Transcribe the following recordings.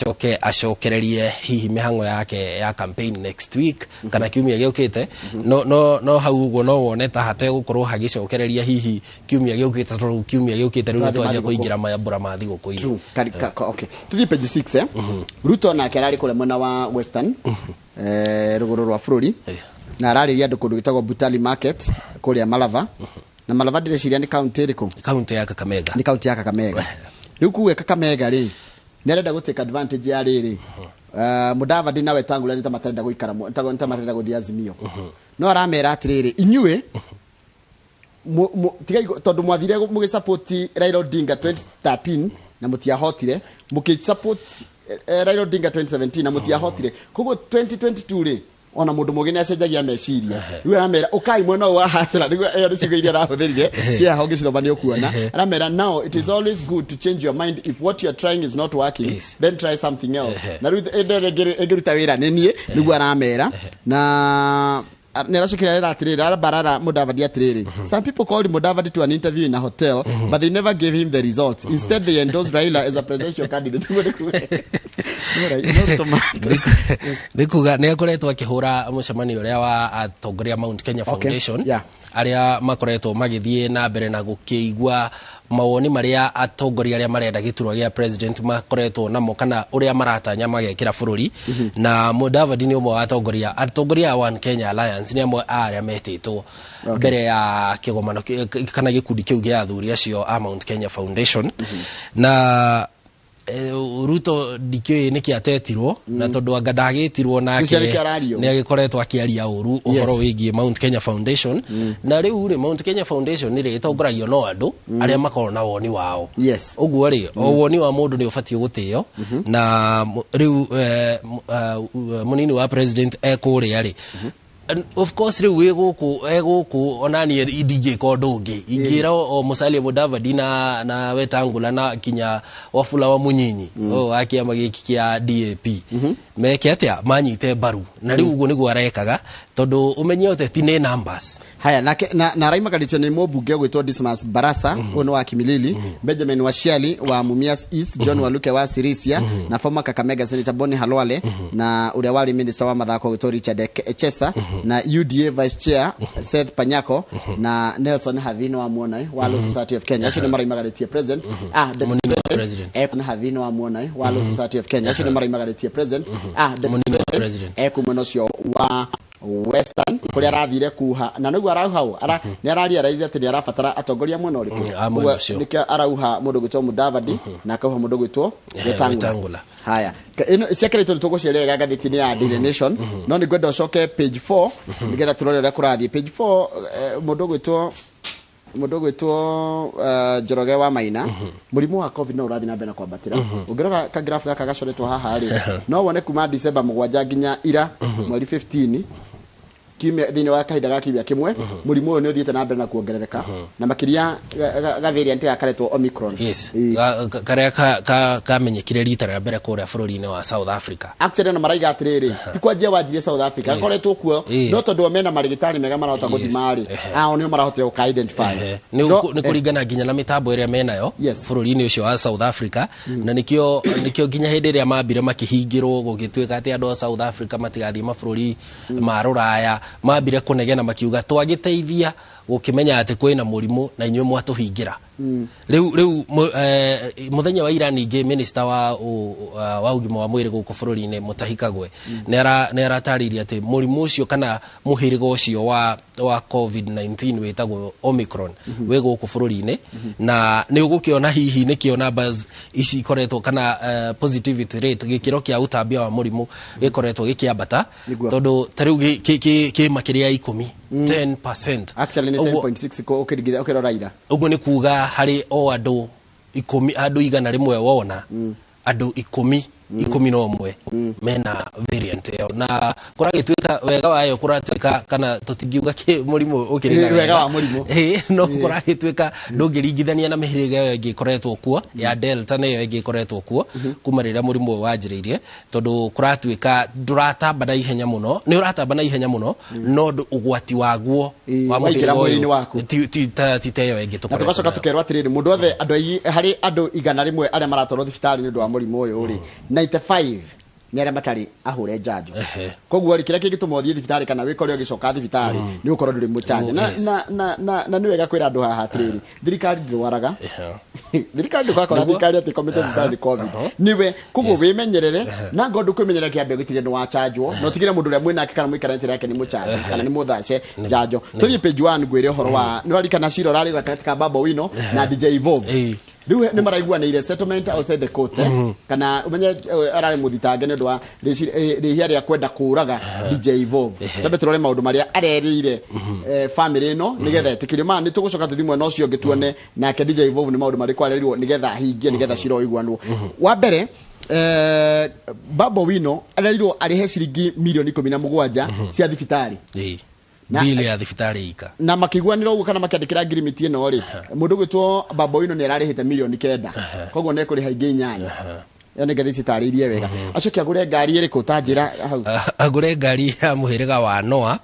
Acoke acokererie hihi mĩhang'o yake ya campaign next week kana kiumia gĩũkĩte. No hau ũguo no wone ta hategũkorwo hagĩcokereria hihi kiumia gĩũkĩte, tondũ kiumia gĩũkĩte rĩu Tũrathiĩ nĩtwanjia ma thigũkũ. Kũingĩra mambũra ma thigũkũ-inĩ. True. Okay. Tuthiĩ page 6. Ruto nake ararĩ kũrĩa mwena wa Western, rũgũrũ rwa bũrũri, na ararĩria andũ kũndũ gwĩtagwo Butali Market kũrĩa Malava. Na Malava ndĩreciria nĩ kaunti ĩrĩkũ? Kaunti ya Kakamega. Nĩ kaunti ya Kakamega. Rĩu kuga Kakamega rĩ, nĩ arenda gũ take advantage ya rĩrĩ, Mudavadi na Wetangula nĩ ta matarenda gũikara nĩ ta matarenda gũthiĩ Azimio, no aramera atĩrĩrĩ, inyuĩ tigai tondũ mwathire mũgĩsupport Raila Odinga 2013 na mũtiahotire, mũkĩsupport Raila Odinga 2017 na mũtiahotire, koguo 2022 rĩ, ona mũndũ mũgĩ nĩ acenjagia meciria. Rĩu aramera ũkai mwena ũyũ wa hasara. Nĩguo ĩyo nĩ ciugo iria arahũthĩrire cia ho, ngĩcithoma nĩ ũkuona aramera, "Now it is always good to change your mind. If what you are trying is not working, then try something else." Na rĩu ĩndo ĩrĩa ĩngĩruta wĩra nĩ niĩ, nĩguo aramera. Na nĩ aracokera arera atĩrĩrĩ, arabarara Mudavadi atĩrĩrĩ, "Some people called Mudavadi to an interview in a hotel, but they never gave him the results. Instead, they endorsed Raila as a presidential candidate." Nĩguo no tomato. Nĩ kuga nĩ akoretwo akĩhũra mũcemanio ũrĩa wa atongoria Mount Kenya Foundation, arĩa makoretwo magĩthiĩ na mbere na gũkĩigua mawoni marĩa atongoria arĩa marenda gĩturwa gĩa president makoretwo namo, kana ũrĩa maratanya magekĩra bũrũri. Na Mudavadi nĩ ũmwe wa atongoria a One Kenya Alliance, nĩ amwe a arĩa metĩtwo mbere ya kĩgomano kana gĩkundi kĩu gĩa athuri acio a Mount Kenya Foundation. Na Ruto ndikĩũĩ nĩkĩ atetirwo, na tondũ anga ndagĩtirwo nake. Nĩcio nĩkĩo arario. Nĩ agĩkoretwo akĩaria ũru ũhoro wĩgiĩ Mount Kenya Foundation. Na rĩu rĩ, Mount Kenya Foundation rĩ, ĩtongoragio no andũ arĩa makoragwo na woni wao. Ũguo rĩ, o woni wa mũndũ nĩ ũbatiĩ gũtĩo. Na rĩu mũnini wa president ekũrĩa rĩ, and of course rĩu wĩ gũkũ, e gũkũ, ona niĩ ndingĩka ũndũ ũngĩ ingĩra o Musalia Mudavadi na Wetangula na kinya Wafula wa Munyinyi ũyũ wa kĩama gĩkĩ kĩa DAP meke atĩa, manyite mbaru. Na rĩu ũguo nĩguo arekaga, tondũ ũmenye ũteti nĩ numbers. Haya, nake na araimagarĩtio nĩ mũmbunge ũgwĩtwo Dismas Barasa, ũyũ nĩ wa Kimilili, Benjamin Washiali wa Mumias East, John Waluke wa Sirisia, na former Kakamega Senator Boni Khalwale, na ũrĩa warĩ minister wa mathako ũgwĩtwo Richard Echesa, na UDA vice chair Seth Panyako, na Nelson Havino wa muona wa Law Society of Kenya. Acio nĩ maraimagarĩtie president, deputy. Mũnini wa president. Havino wa muona wa Law Society of Kenya. Acio nĩ maraimagarĩtie president, deputy. Mũnini wa president. Mwena ũcio wa Western kũrĩa arathire kuha, na nĩguo arauha ũ nĩ ararealize atĩ nĩ arabatara atongoria mwena ũrĩkũ. A mwena Ũguo ũcio. Nĩkĩo arauha mũndũ gwĩtwo Mudavadi na akauha mũndũ gwĩtwo Wetangula. Wetangula. Haya, ĩno ciakeretwo nĩ tũgũcerera ngathĩti-inĩ ya Daily Nation, no nĩ ngwenda ũcoke page 4 nĩgetha tũrore ũrĩa kũrathiĩ page 4. Mũndũ ũgwĩtwo Njoroge wa Maina, mũrimũ wa COVID no ũrathiĩ na mbere na kwambatĩra. Ũngĩrora kagrafu gaka gacoretwo haha rĩ, no wone kuma December 7 nginya ira mweri 15, kiumia, thĩinĩ wa kahinda ga kiumia kĩmwe, mũrimũ ũyũ nĩ ũthiĩte na mbere na kuongerereka, na makĩria ga variant gaka karetwo Omicron. Karĩa kamenyekire rita rĩa mbere kũrĩa bũrũri-inĩ wa South Africa. Actually, ona maraiga atĩrĩrĩ, ti kwanjia wanjirie South Africa, gakoretwo kuo, no tondũ o mena marĩgĩtarĩ mega marahota gũthima rĩ, ao nĩo marahotire gũka identify. Nĩ kũringana nginya na mĩtambo ĩrĩa menayo bũrũri-inĩ ũcio wa South Africa. Na nĩkĩo nginya hĩndĩ ĩrĩa mambire makĩhingĩrwo, gũgĩtuĩka atĩ andũ a South Africa matigathiĩ mabũrũri ma rũraya, mambire kũnegena makiuga, "Twagĩteithia gũkĩmenya atĩ kwĩna mũrimũ na inyuĩ mwatũhingĩra." Rĩu mũthenya wa ira ningĩ minister wa ũgima wa mwĩrĩ gũkũ bũrũri-inĩ, Mutahi Kagwe, nĩ aratarĩirie atĩ mũrimũ ũcio kana mũhĩrĩga ũcio wa COVID-19 wĩtagwo Omicron wĩ gũkũ bũrũri-inĩ, na nĩ ũgũkĩona hihi nĩkĩo numbers ici ikoretwo kana positivity rate, gĩkĩro kĩa ũtambia wa mũrimũ gĩkoretwo gĩkĩambata. Tondũ ta rĩu kĩ makĩria ya 10, 10%. Actually nĩ 10.6 ũkĩringithia ũkĩrora ira. Ũguo nĩ kuga harĩ o andũ 10, andũ 100 wona andũ 10, 11 mena variant ĩyo. Na kũragĩtuĩka wega wayo kũratuĩka kana tũtingiuga mũrimũ ũkĩrĩ na Wega wa mũrimũ. Ĩĩ, no kũragĩtuĩka ndũngĩringithania na mĩhĩrĩga ĩyo ĩngĩ ĩkoretwo kuo ya Delta na ĩyo ĩngĩ ĩkoretwo kuo kuma rĩrĩa mũrimũ ũyũ wanjĩrĩirie, tondũ kũratuĩka ndũratamba na ihenya mũno, nĩ ũratamba na ihenya mũno, no ũgwati waguo wa waingĩra mũhĩrĩga mwĩrĩ-inĩ ũyũ waku. ti ta ĩyo ĩngĩ Na tũkoretwo tũgacoka nayo. tũkerwo atĩrĩrĩ, mũndũ othe, andũ aingĩ, harĩ andũ 100 arĩa maratwarwo thibitarĩ nĩ ũndũ wa mũrimũ ũyũ rĩ, 95 nĩ arĩa matarĩ ahũre njanjo. Koguo rĩ, kĩrĩa kĩngĩtũma ũthiĩ thibitarĩ kana wĩkore ũgĩcoka thibitarĩ nĩ gũkorwo ndũrĩ mũcanje. Na na na na na nĩ wega kwĩra andũ haha atĩrĩrĩ, thirikari ndĩrwaraga. Thirikari ndũgakora thirikari atĩ ĩkomete thibitarĩ nĩ COVID. Nĩwe koguo wĩmenyerere, na ngorwo ndũkwĩmenyerera, kĩambe gũtirĩ nĩ wachanjwo, na ũtigĩre mũndũ ũrĩa mwĩnake kana mũikaranĩte nake nĩ mũchanjo kana nĩ mũthace njanjo. Tũthiĩ page 1 ngwĩre ũhoro wa nĩ warikana cira ũrarĩ gatagatĩ ka Babu Owino na DJ Evolve. Rĩu nĩ maraiguanĩire settlement outside the court, kana ũmenye ararĩ mũthitange nĩ ũndũ wa rĩhia rĩa kwenda kũraga DJ Evolve. Tambe tũrore maũndũ marĩa arerĩire family ĩno nĩgetha ĩtĩkĩrio. Ma nĩ tũgũcoka tũthiĩ mwena ũcio ũngĩ tuone nake DJ Evolve nĩ maũndũ marĩkũ arerirwo nĩgetha ahingie, nĩgetha cira ũiguanwo. Wa mbere, Babu Owino arerirwo arĩhe ciringi mirioni 17 cia thibitarĩ. Bili ya thibitarĩ ika. Na makĩiguanĩra ũguo kana makĩandĩkĩra ngirimiti ĩno rĩ, mũndũ ũgwĩtwo Babu Owino nĩ ararĩhĩte 9 mirioni, koguo nĩ ekũrĩha ingĩ 8. Ĩyo nĩ ngathĩti ĩtarĩirie wega. Acoke agũre ngari ĩrĩkũ? Ta njĩra hau. Agũre ngari ya mũhĩrĩga wa Noah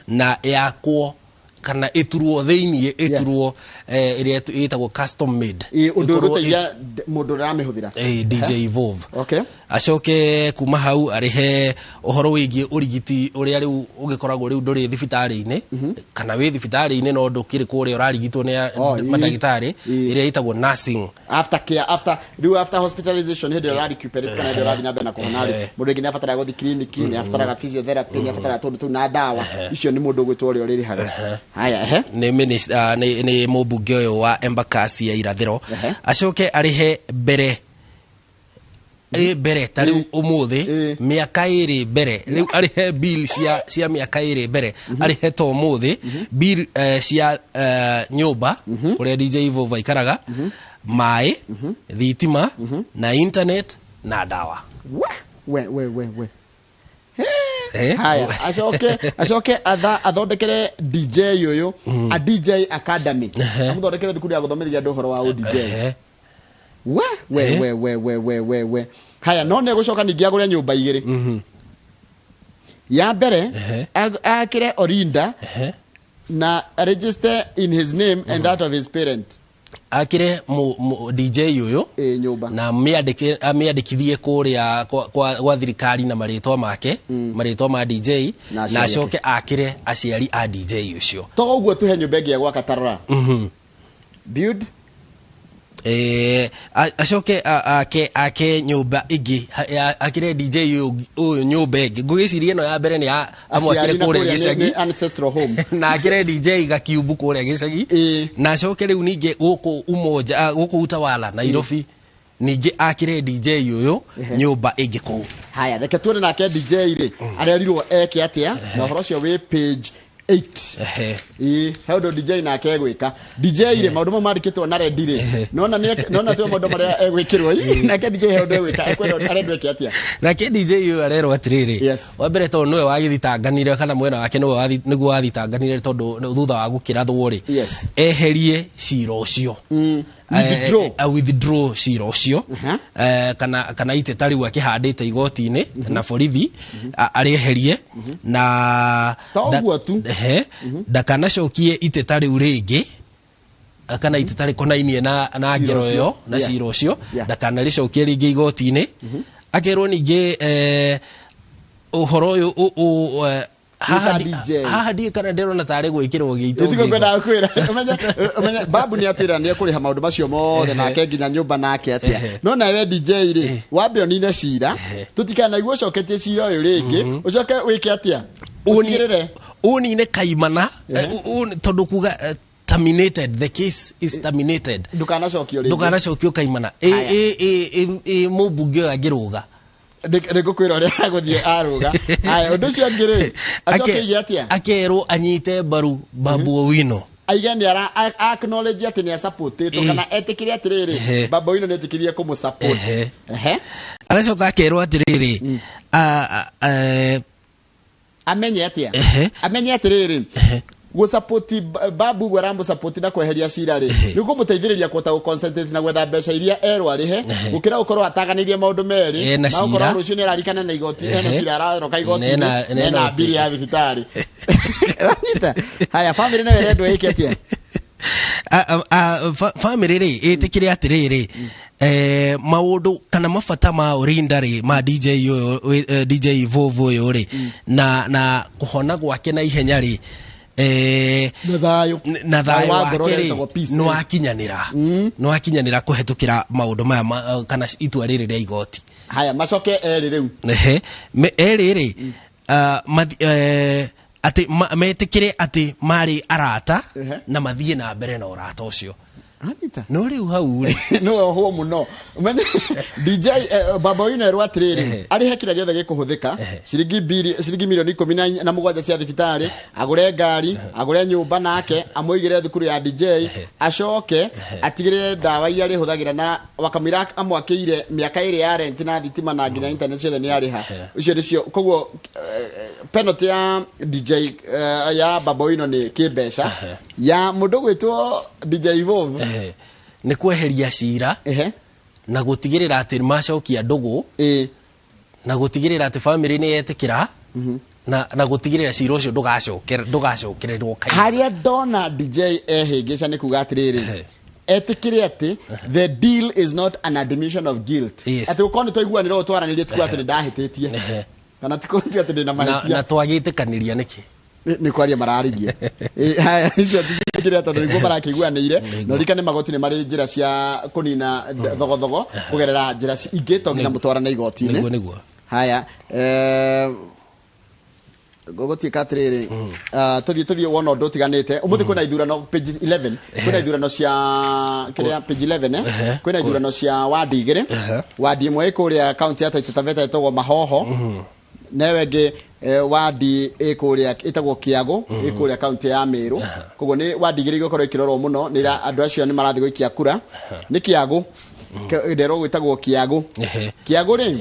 na yakwo kana ĩturwo thĩiniĩ, ĩturwo ĩrĩa ĩtagwo custom made. Ũndũ Ĩkorwo ũgũteithia mũndũ ũrĩa ũramĩhũthĩra. DJ Evolve. Okay. Acoke kuma hau arĩhe ũhoro wĩgiĩ ũrigiti ũrĩa rĩu ũgĩkoragwo rĩu ndũrĩ thibitarĩ-inĩ kana wĩ thibitarĩ-inĩ no ndũkĩrĩ kũrĩa ũrarigitwo nĩ mandagĩtarĩ, ĩrĩa ĩtagwo nursing. After care, after rĩu after hospitalization, hĩndĩ ĩrĩa ũra recuperate kana hĩndĩ ĩrĩa ũrathiĩ na mbere na kũhona rĩ, mũndũ rĩngĩ nĩ abataraga gũthiĩ clinic, nĩ abataraga physiotherapy, nĩ abataraga tũndũ tũu na ndawa icio, nĩ mũndũ ũgwĩtwo ũrĩa ũrĩrĩhaga. Haya, ehe. Nĩ minister, nĩ mũmbunge ũyũ wa Embakasi ya irathĩro. Acoke arĩhe mbere mbere ta rĩu ũmũthĩ, mĩaka 2 mbere, rĩu arĩhe bill cia mĩaka 2 mbere, arĩhe to ũmũthĩ bill cia nyũmba kũrĩa DJ Evolve aikaraga, maĩ, thitima na internet na ndawa. We we we we we. Eh? Haya, acoke athondekere DJ ũyũ a DJ Academy, amũthondekere thukuru ya gũthomithia andũ ũhoro wa DJ. We we. We we we we we we. Haya, no nĩ egũcoka ningĩ agũre nyũmba igĩrĩ. Ya mbere akĩre Orinda na register in his name and that of his parent. Akĩre DJ ũyũ nyũmba na amĩandĩkithie kũrĩa kwa thirikari na marĩtwa make, marĩtwa ma DJ, na na aciari ake. Acoke akĩre aciari a DJ ũcio. To ũguo tuhe nyũmba ĩngĩ ya gwaka tarora build. Acoke ake nyũmba ĩngĩ, akĩre DJ ũyũ nyũmba ĩngĩ. Ngwĩciria ĩno ya mbere nĩ ya amwakĩre aciari na kũrĩa kũrĩa gĩcagi nĩ ancestral home. Na akĩre DJ gakiumbu kũrĩa gĩcagi, na acoke rĩu ningĩ gũkũ Umoja, gũkũ Utawala Nairobi, ningĩ akĩre DJ ũyũ nyũmba ĩngĩ kũu. Haya, reke tuone nake DJ rĩ arerirwo eke atĩa, na ũhoro ũcio wĩ page 8. Ĩĩ, he ũndũ DJ nake egwĩka. DJ rĩ, maũndũ mau mandĩkĩtwo na rendi rĩ, nona nona tuo maũndũ marĩa egwĩkĩrwo. Ĩ, nake DJ he ũndũ egwĩka, ekwendwo arendwo eke atĩa? Nake DJ ũyũ arerwo atĩrĩrĩ, wa mbere tondũ nĩwe wagĩthitanganire kana mwena wake nĩwe nĩguo wathitanganire, tondũ thutha wa gũkĩrathwo rĩ, eherie cira ũcio. Withdraw. Withdraw cira ũcio. Kana iteta rĩu akĩhandĩte igoti-inĩ na borithi, arĩeherie na To ũguo tu. Ndakanacokie iteta rĩu rĩngĩ kana iteta rĩkonainie na cira ngero ũcio. ĩyo na cira ũcio, ndakanarĩcokie rĩngĩ igoti-inĩ. Akerwo ningĩ ũhoro ũyũ haha Nĩ ta DJ. Haha ndiĩ kana ndĩrona tarĩ gwĩkĩrwo gĩitũ Tiguo ngingo. ngwendaga kwĩra. Ũmenye babu nĩ atwĩra nĩ ekũrĩha maũndũ macio mothe nake nginya nyũmba nake atĩa, no nawe DJ rĩ, wambe ũnine cira, tũtikanaigua ũcoketie cira ũyũ rĩngĩ, ũcoke wĩke atĩa? Ũtigĩrĩre Ũnine kaimana, tondũ kuga terminated, the case is terminated. Ndũkanacokio rĩngĩ. Ndũkanacokio kaimana. Haya. Mũmbunge ũyũ angĩrũga. Nĩ ngũkwĩra ũrĩa agũthiĩ arũga. Haya, ũndũ ũcio ũngĩ rĩ, acoke aige atĩa? Akerwo anyite mbaru Babu Owino. Aige nĩ ara acknowledge atĩ nĩ asupportĩtwo kana etĩkĩre atĩrĩrĩ, Babu Owino nĩ etĩkĩrie kũmũ-support. Agacoka akerwo atĩrĩrĩ, amenye atĩa? Amenye atĩrĩrĩ, gũsapoti babu ũguo aramũsapoti na kweheria cira rĩ, nĩ kũmũteithĩrĩria kũhota gũ-concentrate na gwetha mbeca iria erwo arĩhe, gũkĩra gũkorwo ataganĩirie maũndũ merĩ Ena na gũkorwo cira. rũciũ nĩ ararikana na igoti ena cira araroka igoti-inĩ, Nena ena oti. mbiri ya thibitarĩ. Ũranyita? Haya, family nayo ĩrendwo ĩke atĩa? Family rĩ, ĩtĩkĩre atĩrĩrĩ, Maũndũ kana mabata ma Orinda rĩ, ma DJ ũyũ, DJ Evolve ũyũ rĩ, na kũhona gwake na ihenya rĩ, na thayũ, na thayũ wa ngoro wake ũrĩa rĩ, wĩtagwo peace, nĩwakinyanĩra kũhetũkĩra maũndũ maya kana itua rĩrĩ rĩa igoti. Haya, macoke erĩ rĩu. Ehe, erĩ rĩ, atĩ metĩkĩre atĩ marĩ arata na mathiĩ na mbere na ũrata ũcio. Anita. No rĩu hau rĩ, no ohwo mũno. Ũmenye DJ Baba Owino erwo atĩrĩrĩ, arĩhe kĩrĩa gĩothe gĩkũhũthĩka, ciringi ciringi mirioni 17 cia thibitarĩ, agũre ngari, agũre nyũmba, nake amũigĩre thukuru ya DJ, acoke atigĩrĩre ndawa iria arĩhũthagĩra, na wakamũira amwakĩire mĩaka 2 ya rent na thitima na nginya internet ciothe nĩ arĩha. Icio nĩcio. Koguo penalty ya DJ, ya Baba Owino nĩ kĩmbeca, ya mũndũ gwĩtwo DJ Evolve Nĩ kweheria cira na gũtigĩrĩra atĩ nĩ macokia ndũgũ na gũtigĩrĩra atĩ family nĩ yetĩkĩra na gũtigĩrĩra cira ũcio ndũgacokererwo kaingĩ. Harĩa ndona DJ ehĩngĩca nĩ kuga atĩrĩrĩ, etĩkĩre atĩ the deal is not an admission of guilt, atĩ gũkorwo nĩ twaiguanĩra ũũ, twaranĩrie, tikuga atĩ nĩ ndahĩtĩtie kana tikuga atĩ ndĩna mahĩtia. Na twagĩtĩkanĩria nĩkĩ? Nĩ kwaria mararirie. Haya, icio tũtingĩrĩa tondũ nĩguo marakĩiguanĩire. Na ũririkane magoti nĩ marĩ njĩra cia kũnina thogothogo kũgerera njĩra ingĩ, to nginya mũtwarane igoti-inĩ. Nĩguo. Haya, gũgũtuĩka atĩrĩrĩ, tũthiĩ wona ũndũ ũtiganĩte. Ũmũthĩ kwĩna ithurano, page 11, kwĩna ithurano cia kĩrĩa, page 11, kwĩna ithurano cia wandi 2. Wandi ĩmwe ĩ kũrĩa kaunti ya Taita Taveta ĩtagwo Mahoho, newe ĩngĩ, wandi ĩ kũrĩa ĩtagwo Kĩagũ, ĩ kũrĩa kaunti ya Meru. Koguo nĩ wandi 2 igũkorwo ikĩrorwo mũno nĩ andũ acio nĩ marathiĩ gũikia kura. Nĩ Kĩagũ, nderwo gwĩtagwo Kĩagũ. Kĩagũ rĩ,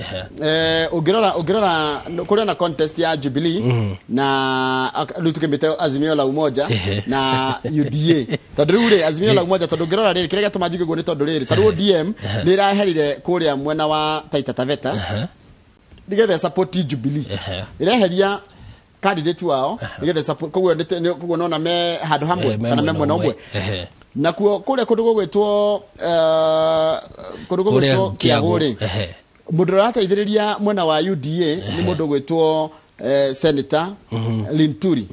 ũngĩrora kũrĩ na contest ya Jubilee na rĩu tũkĩmĩte Azimio la Umoja na UDA, tondũ rĩu rĩ, Azimio la Umoja, tondũ ũngĩrora rĩrĩ, kĩrĩa gĩatũma njuge ũguo nĩ tondũ rĩrĩ, tarĩu ODM nĩ ĩraherire kũrĩa mwena wa Taita Taveta nĩgetha support Jubilee. Ĩreheria candidate wao nĩgetha support. Koguo koguo nona me handũ hamwe Me kana me mwena mwena ũmwe. ũmwe. Nakuo kũrĩa kũndũ gũgwĩtwo, kũndũ Kũrĩa gũgwĩtwo Kĩagũ rĩ, mũndũ ũrĩa ũrateithĩrĩria mwena wa UDA nĩ mũndũ ũgwĩtwo Senator Linturi.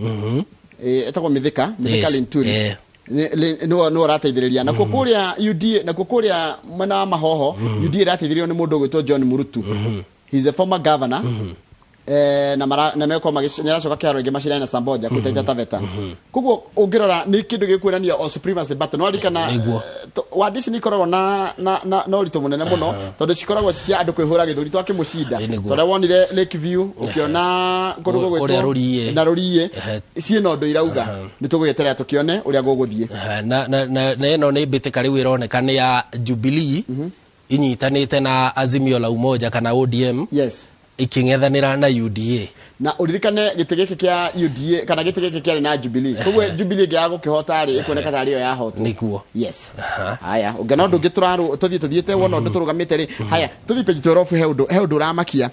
Etagwo Mithika, Mithika Linturi. Nĩwe ũrateithĩrĩria. Nakuo kũrĩa UDA, nakuo kũrĩa mwena wa Mahoho, UDA ĩrateithĩrĩrio nĩ mũndũ ũgwĩtwo John Murutu. He is a former governor. Na mara na meko nĩaracoka kĩharo rĩngĩ macindane na Samboja kũu Taita Taveta. Koguo ũngĩrora nĩ kĩndũ gĩkuonania o supremacy battle no ririkana. Wandi ici nĩ ikoragwo na ũritũ mũnene mũno tondũ cikoragwo cia andũ kwĩhũra gĩthũri twakĩmũcinda. Nĩguo. Tondũ wonire Lakeview, ũkĩona kũndũ Kũrĩa gũgwĩtwo Rũriĩ. na Rũriĩ, ciĩna ũndũ irauga. Nĩ tũgũgĩeterera tũkĩone ũrĩa gũgũthiĩ. Na ĩno nĩ mbĩtĩka rĩu ĩroneka nĩ ya Jubilee inyitanĩte na Azimio la Umoja kana ODM ikĩng'ethanĩra na UDA. Na ũririkane gĩtĩ gĩkĩ kĩa UDA kana gĩtĩ gĩkĩ kĩarĩ na Jubilee, koguo Jubilee ĩngĩaga gũkĩhota rĩ, ĩkuoneka tarĩ yo yahotwo. Yes. Haya, ũngĩona ũndũ ũngĩ tũrarũ tũthiĩ tũthiĩte, wona ũndũ tũrũgamĩte rĩ, haya, tũthiĩ page 12, he ũndũ ũramakia.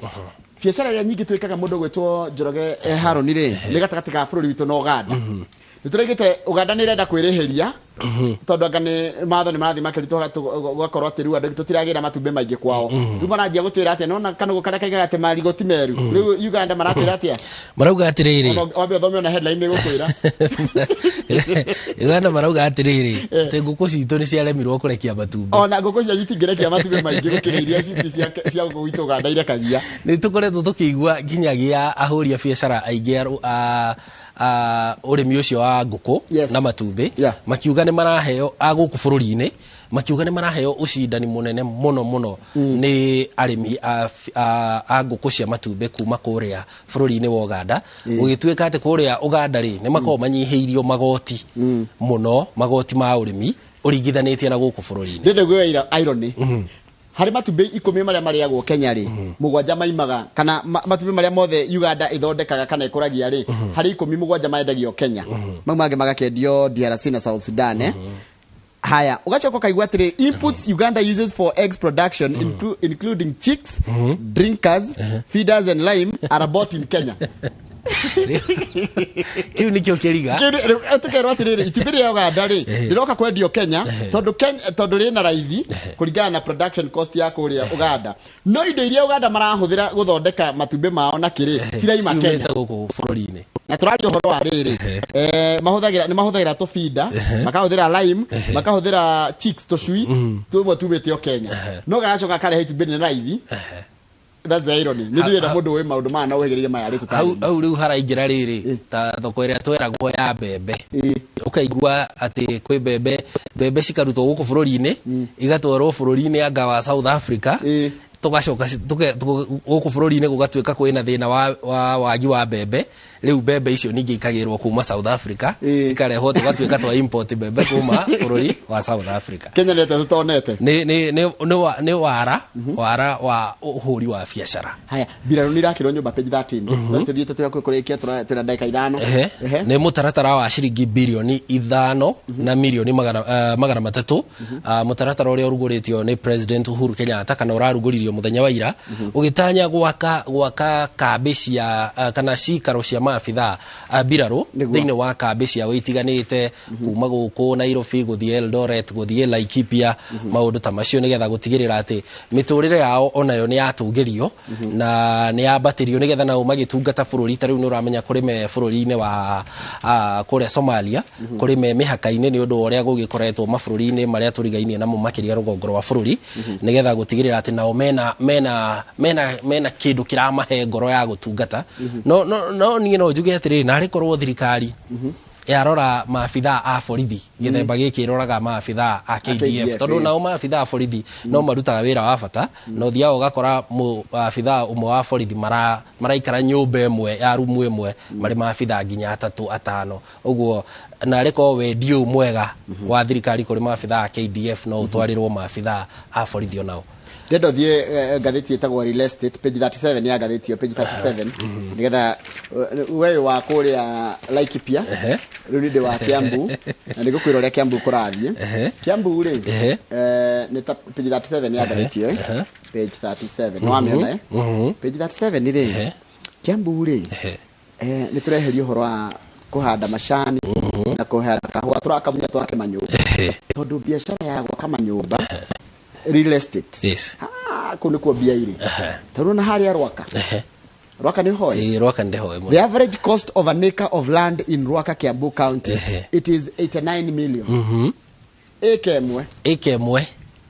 Biacara ĩrĩa nyingĩ twĩkaga, mũndũ ũgwĩtwo Njoroge, Haroni rĩ, nĩ gatagatĩ ga bũrũri witũ na Ũganda. Nĩ tũraigĩte Ũganda nĩ ĩrenda kwĩrĩhĩria tondũ anga nĩ matho nĩ marathiĩ makĩritũha, gũgakorwo atĩ rĩu andũ aingĩ tũtiragĩra matumbĩ maingĩ kwao. Rĩu maranjia gũtwĩra atĩa? Nona kanũgũ karĩa kaigaga atĩ marigũ ti meru. Rĩu Uganda maratwĩra atĩa? Marauga atĩrĩrĩ, Ona wambe ũthome, ona headline nĩ gũkwĩra. Uganda marauga atĩrĩrĩ, atĩ ngũkũ citũ nĩ ciaremirwo kũrekia matumbĩ. Ona ngũkũ cianyu itingĩrekia matumbĩ maingĩ gũkĩra iria cici cia gũkũ gwitũ Uganda irekagia. Nĩ tũkoretwo tũkĩigua nginyagia ahũri a biacara aingĩ a ũrĩmi ũcio wa ngũkũ na matumbĩ makiuga nĩ maraheo a gũkũ bũrũri-inĩ, makiuga nĩ maraheo ũcindani mũnene mũno mũno nĩ arĩmi a ngũkũ cia matumbĩ kuma kũrĩa bũrũri-inĩ wa Ũganda, gũgĩtuĩka atĩ kũrĩa Ũganda rĩ, nĩ makoragwo manyihĩirio magoti mũno, magoti ma ũrĩmi ũringithanĩtie na gũkũ bũrũri-inĩ. Ndĩrenda gwĩ irony, harĩ matumbĩ 10 marĩa marĩagwo Kenya rĩ, 7 maimaga kana matumbĩ marĩa mothe Uganda ĩthondekaga kana ĩkũragia rĩ, harĩ 10, 7 maendagio Kenya, mau mangĩ magakendio DRC na South Sudan. Haya, ugacoka ũkaigua atĩrĩ, inputs Uganda uses for eggs production, including chicks, drinkers, feeders and lime, are bought in Kenya. Kiu nikio kiriga. Tukerwo atiriri, itumbĩ rĩa Uganda rĩ rĩroka kwendio Kenya tondũ Kenya, tondũ rĩna raithi kũringana na production cost ya kũrĩa Uganda, no indo iria Uganda marahũthĩra gũthondeka matumbĩ mao na kĩrĩ ciraima Kenya ciumĩte gũkũ bũrũri-inĩ. Na tũraria ũhoro wa rĩrĩ, mahũthagĩra, nĩ mahũthagĩra tũbinda, makahũthĩra lime, makahũthĩra chicks, tũcui tũmwe tumĩte o Kenya, no gagacoka karehe itumbĩ nĩ raithi. That's the irony. Nĩ ndĩrenda mũndũ wĩ maũndũ maya na ũhĩgĩrĩire maya rĩ. Hau hau rĩu haraingĩra rĩrĩ ta thoko ĩrĩa tweragwo ya mbembe, ũkaigua atĩ kwĩ mbembe cikarutwo gũkũ bũrũri-inĩ, igatwarwo bũrũri-inĩ anga wa South Africa, tugacoka gũkũ bũrũri-inĩ gũgatuĩka kwĩna thĩna wa wagi wa mbembe. Rĩu mbembe icio ningĩ ikagĩrwo kuma South Africa, ikarehwo, tũgatuĩka twa import mbembe kuma bũrũri wa South Africa. Kenya nĩ atĩa tũtonete? Nĩ wara wa ũhũri wa biacara. Haya, mbirarũ nĩ irakĩrwo nyũmba, page 13. Tũthiĩte tũgakũĩ kũrĩkia, twĩna ndagĩka 5. Nĩ mũtaratara wa ciringi birioni 5 na mirioni 300, mũtaratara ũrĩa ũrugũrĩtio nĩ President Uhuru Kenyatta, kana ũrarugũririo mũthenya wa ira, ũgĩtanya gwaka kambĩ cia kana cikaro cia maabithaa a mbirarũ thĩinĩ wa kambĩ ciao itiganĩte, kuma gũkũ Nairobi gũthiĩ Eldoret, gũthiĩ Laikipia, maũndũ ta macio, nĩgetha gũtigĩrĩra atĩ mĩtũrĩre yao onayo nĩ yatũgĩrio na nĩ yambatĩrio, nĩgetha nao magĩtungata bũrũri. Ta rĩu nĩ ũramenya kũrĩ me bũrũri-inĩ wa kũrĩa Somalia, kũrĩ me mĩhaka-inĩ, nĩ ũndũ wa ũrĩa gũgĩkoretwo mabũrũri-inĩ marĩa tũrigainie namo, makĩria rũgongo rwa bũrũri, nĩgetha gũtigĩrĩra atĩ nao mena kĩndũ kĩramahe ngoro ya gũtungata. No niĩ no njuge atĩrĩrĩ, narĩ korwo thirikari yarora maabithaa a borithi gĩthemba gĩkĩ ĩroraga maabithaa a KDF, KDF, tondũ nao maabithaa a borithi no marutaga wĩra wa bata, na ũthiaga ũgakora abithaa ũmwe wa borithi maraikara nyũmba ĩmwe ya rumu ĩmwe marĩ maabithaa nginya atatũ, atano ũguo. Narĩ korwo wendi ũyũ mwega wa thirikari kũrĩ maabithaa a KDF no ũtwarĩrwo maabithaa a borithi onao. Ndĩrenda ũthiĩ ngathĩti ĩtagwo Real Estate, page 37 ya ngathĩti ĩyo, page 37, nĩgetha we wa kũrĩa Laikipia, rĩu nĩ ndĩ wa Kiambu na nĩngũkwĩra ũrĩa Kiambu kũrathiĩ. Kiambu rĩ, nĩ ta page 37 ya ngathĩti ĩyo, page 37 nĩ wamĩona, eh? Page 37 rĩ, Kiambu rĩ, nĩ tũreheria ũhoro wa kũhanda macani na kũhanda kahũa, tũrakamunya twake manyũmba, tondũ biacara ya gwaka manyũmba, real estate, kũu nĩkuo mbia irĩ. Tondũ na harĩa Rwaka, Rwaka nĩ hoe. Ĩĩ, Rwaka nĩndĩhoe mũno. The average cost of an acre of land in Rwaka, Kiambu County, it is 89 million. Ĩka ĩmwe. Ĩka ĩmwe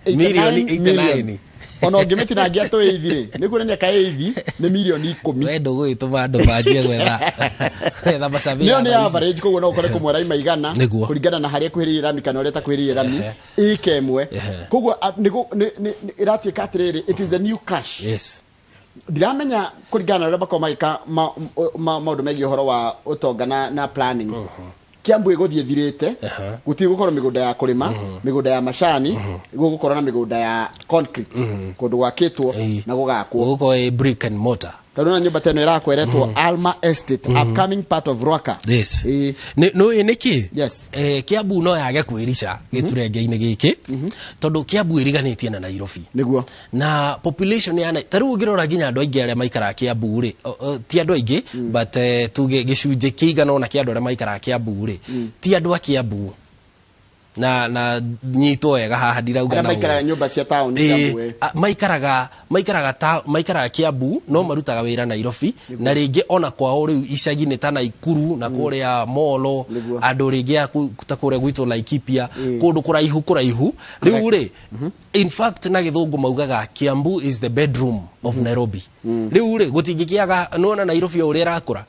89 mirioni million. 89. Ona ũngĩmĩtinangia tũ eighth rĩ, nĩ kuonania ka eighth nĩ mirioni 10. We ndũgũgĩtũma andũ manjie gwetha macabi. Nĩyo nĩ average, koguo no ũkore kũmwe raima 100 kũringana na harĩa ĩkuhĩrĩirie rami kana ũrĩa ĩtakuhĩrĩirie rami, ĩka ĩmwe. Koguo ĩratuĩka atĩrĩrĩ, it is a new cash. Ndiramenya kũringana na ũrĩa makoragwo magĩka maũndũ megiĩ ũhoro wa ũtonga na planning, Kiambu ĩgũthiĩ thirĩte. Gũtirĩ gũkorwo mĩgũnda ya kũrĩma, mĩgũnda ya macani, gũgũkorwo na mĩgũnda ya concrete, kũndũ gwakĩtwo na gũgakwo. Gũgũkorwo ĩ brick and mortar. Tondũ na nyũmba ta ĩno ĩrakweretwo Alma Estate, upcoming part of Rwaka. Nĩ nĩkĩ? Yes. Kiambu no yage kwĩrica gĩturenge-inĩ gĩkĩ, tondũ Kiambu ĩriganĩtie na Nairobi Nĩguo. Na population ya ta rĩu ũngĩrora nginya andũ aingĩ arĩa maikaraga Kiambu rĩ, ti andũ aingĩ, but tuge gĩcunjĩ kĩigana ũna kĩa andũ arĩa maikaraga Kiambu rĩ, ti andũ a Kiambu, na nyitwo wega haha, ndirauga Arĩa na maikaraga ũũru. nyũmba cia taũni Ĩĩ, Kiambu, ĩ. maikaraga Kiambu no marutaga wĩra Nairobi, na rĩngĩ ona kwao rĩu icagi-inĩ ta Naikuru na kũrĩa Molo, andũ rĩngĩ ta kũrĩa gwitũ Laikipia, kũndũ kũraihu kũraihu. Rĩu rĩ, in fact na gĩthũngũ maugaga Kiambu is the bedroom of Nairobi. Rĩu rĩ, gũtingĩkĩaga nona Nairobi o ũrĩa ĩrakũra,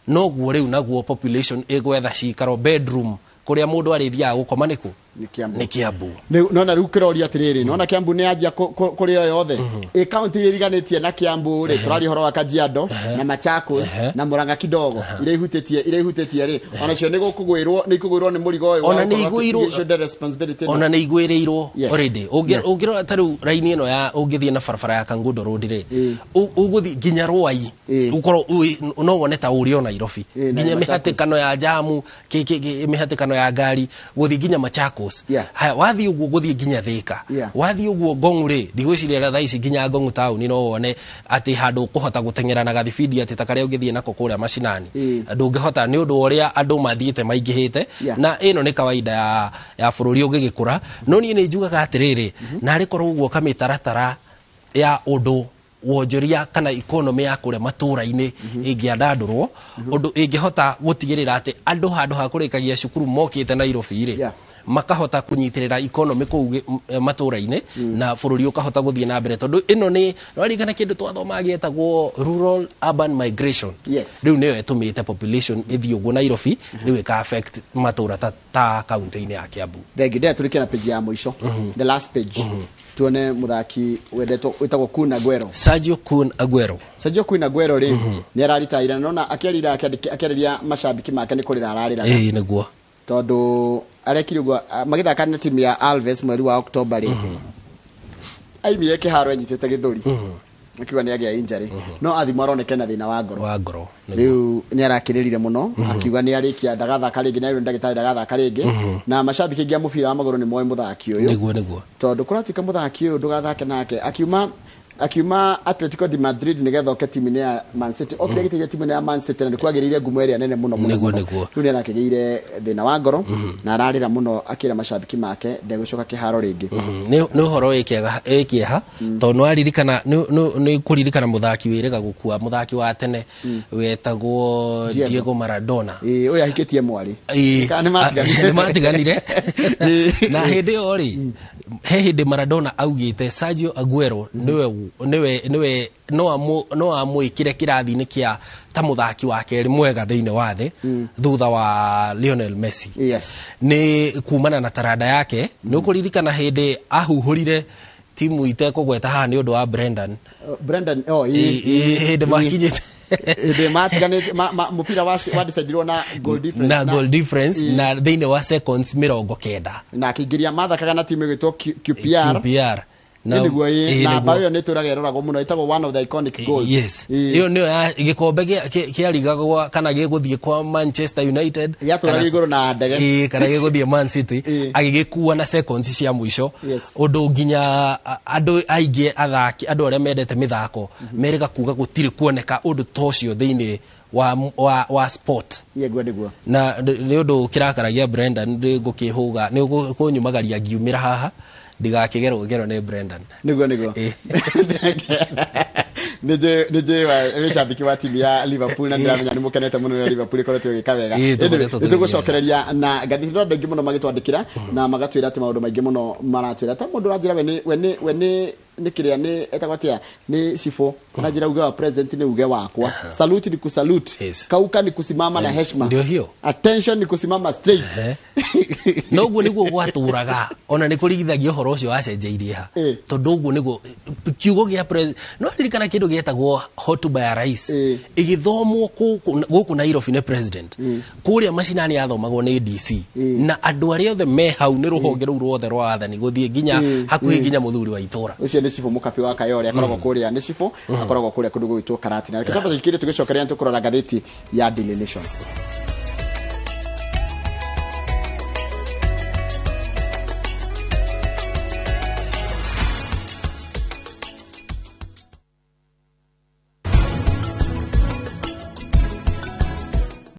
noguo rĩu naguo population ĩgwetha cikaro, bedroom, kũrĩa mũndũ arĩthiaga gũkoma nĩkũ? Nĩ Kiambu. Nĩ Kiambu. Nona rĩu kĩroria atĩrĩrĩ, nona Kiambu nĩ yanjia kũrĩa yothe ĩ kaunti iria iriganĩtie na Kiambu rĩ, tũraria ũhoro wa Kajiado na Machakos na Murang'a kidogo, iria ihutĩtie rĩ, onacio nĩ gũkũgwĩrwo, nĩ ikũgwĩrwo nĩ mũrigo ũyũ wa Ona nĩ gũkorwo igwĩirwo. atĩ shoulder responsibility ĩno. Ona nĩ igwĩrĩirwo already. Ũngĩrora ta rĩu raini ĩno ya ũngĩthiĩ na barabara ya Kangundo Road rĩ, ũgũthiĩ nginya Rwai, ũkorwo no wone ta ũrĩ o Nairobi, Na nginya Machakos. mĩhatĩkano ya jamu, mĩhatĩkano ya ngari gũthiĩ nginya Machakos. SACCOs. Yeah. Haya, wathiĩ ũguo gũthiĩ nginya Thĩka, wathiĩ ũguo Ngong'u rĩ, ndigwĩciria thaa ici nginya Ngong'u taũni no wone atĩ handũ ũkũhota gũteng'era na gathibindi atĩ ta karĩa ũngĩthiĩ nako kũrĩa macinani. Ndũngĩhota nĩ ũndũ wa ũrĩa andũ mathiĩte maingĩhĩte. Na ĩno nĩ kawaida ya bũrũri ũngĩgĩkũra. No niĩ nĩ njugaga atĩrĩrĩ, narĩ korwo ũguo kamĩtaratara ya ũndũ wonjoria kana economy ya kũrĩa matũra-inĩ ĩngĩandandũrwo, ũndũ ĩngĩhota gũtigĩrĩra atĩ andũ handũ ha kũrĩkagia cukuru mokĩte Nairobi rĩ, makahota kũnyitĩrĩra economy kũu matũra-inĩ, na bũrũri ũkahota gũthiĩ na mbere, tondũ ĩno nĩ nĩwaririkana kĩndũ twathomaga gĩetagwo rural urban migration. Rĩu nĩyo ĩtũmĩte population ĩthiĩ ũguo Nairobi, rĩu ĩka affect matũra ta kaunti-inĩ ya Kiambu. Thank you. Ndĩrenda tũrĩkie na page ya mũico, the last page, tuone mũthaki wendetwo wĩtagwo Kun Aguero. Sergio Kun Aguero. Sergio Kun Aguero rĩ, nĩ araritaire na nona akĩarĩra akĩarĩria macambĩki make nĩ kũrĩra ararĩraga. Ĩĩ, nĩguo. Tondũ arekire ũguo magĩthaka na timu ya Alves mweri wa Oktoba rĩ, aimire kĩharo enyitĩte gĩthũri, akiuga nĩ agĩa injury, no athimwo aroneke na thĩna wa ngoro. Wa ngoro, nĩguo. Rĩu nĩ arakĩrĩrire mũno akiuga nĩ arĩkia, ndagathaka rĩngĩ, nĩ ndagĩtarĩ ndagathaka rĩngĩ. Na macambĩki aingĩ a mũbira wa magũrũ nĩ moĩ mũthaki ũyũ, Nĩguo. tondũ kũratuĩka mũthaki ũyũ ndũgathake nake akiuma Atletico de Madrid nĩgetha oke timu-inĩ ya Man City, okire agĩteithia timu-inĩ ya Man City na nĩ kwagĩrĩire ngumo ĩrĩa nene mũno mũno Nĩguo, mũno. nĩguo. Rĩu nĩ arakĩgĩire thĩna wa ngoro na ararĩra mũno akĩra macambĩki make ndegũcoka kĩharo rĩngĩ. Nĩ ũhoro wĩ kĩeha, tondũ nĩwaririkana nĩ kũririkana mũthaki wĩrĩga gũkua, mũthaki wa tene wetagwo Diego. Diego Maradona. Ĩĩ, ũyũ ahikĩtie mwarĩ. Ĩĩ. Kana nĩ matiganire? Nĩ matiganire. Na hĩndĩ ĩyo rĩ, he hĩndĩ Maradona augĩte Sergio Aguero nĩwe no amwĩkĩre kĩrathi-inĩ kĩa ta mũthaki wa kerĩ mwega thĩinĩ wa thĩ thutha wa Lionel Messi. Nĩ kumana na taranda yake. Nĩ ũkũririkana hĩndĩ ahuhũrire timu itekũgweta haha nĩ ũndũ wa Brendan. Brendan, oh, ĩĩ, Ĩĩ, hĩndĩ makinyĩte hĩndĩ matiganĩte mũbira wa decidirwo na goal difference. Na goal difference, na thĩinĩ wa seconds 90. Na akĩingĩria, mathakaga na timu ĩgwĩtwo QPR. QPR. Na nĩguo, ĩĩ, Ĩĩ, na nĩguo. mbaũ ĩyo nĩ ĩtũraga ĩroragwo mũno, ĩtagwo one of the iconic goals. Yes. Ĩyo nĩyo ya gĩkombe kĩarigagwo kana gĩgũthiĩ kwa Manchester United Gĩatũraga igũrũ na ndege. Ĩĩ, kana gĩgũthiĩ Man City. Agĩgĩkua na seconds cia mũico, ũndũ nginya andũ aingĩ, athaki, andũ arĩa mendete mĩthako merĩga kuga gũtirĩ kuoneka ũndũ ta ũcio thĩinĩ wa sport. Nĩguo. Na nĩ ũndũ kĩrakaragia Brendan, nĩ ngũkĩhũga nĩ kũnyumagaria ngiumĩra haha ndigakĩgerwo ngero nĩ Brendan. Nĩguo. Ĩĩ. Nĩ njũĩ wĩ cambĩki wa timu ya Liverpool na ndĩramenya nĩ mũkenete mũno na Liverpool ĩkoretwo ĩgĩka wega. Ĩĩ, tũkoretwo Anyway, nĩ tũgũcokereria na ngathĩti andũ aingĩ mũno magĩtwandĩkĩra na magatwĩra atĩ maũndũ maingĩ mũno maratwĩra, ta mũndũ ũranjĩra we nĩ kĩrĩa nĩ etagwo atĩa, nĩ cibũ aranjĩra uge wa president nĩ uge wakwa, salute ni kusalute, kauka ni kusimama na heshima, Ndio hiyo. attention ni kusimama straight. No ũguo nĩguo gwatũraga, ona nĩ kũringithagia ũhoro ũcio wacenjeirie ha, tondũ ũguo nĩguo kiugo gĩa no ririkana kĩndũ gĩetagwo hotuba ya rais ĩgĩthomwo gũkũ Nairobi nĩ president, kũrĩa macinani yathomagwo nĩ DC, na andũ arĩa othe me hau nĩ rũhonge rũu ruothe rwa wathani gũthiĩ nginya hakuhĩ nginya mũthuri wa itũra. Ũcio nĩ cibũ mũkabi wa Kayore, akoragwo kũrĩa, nĩ cibũ akoragwo kũrĩa kũndũ gũgwĩtwo Karatina. Reke twambe tũikire, tũgĩcokeria nĩ tũkũrora ngathĩti ya Daily Nation.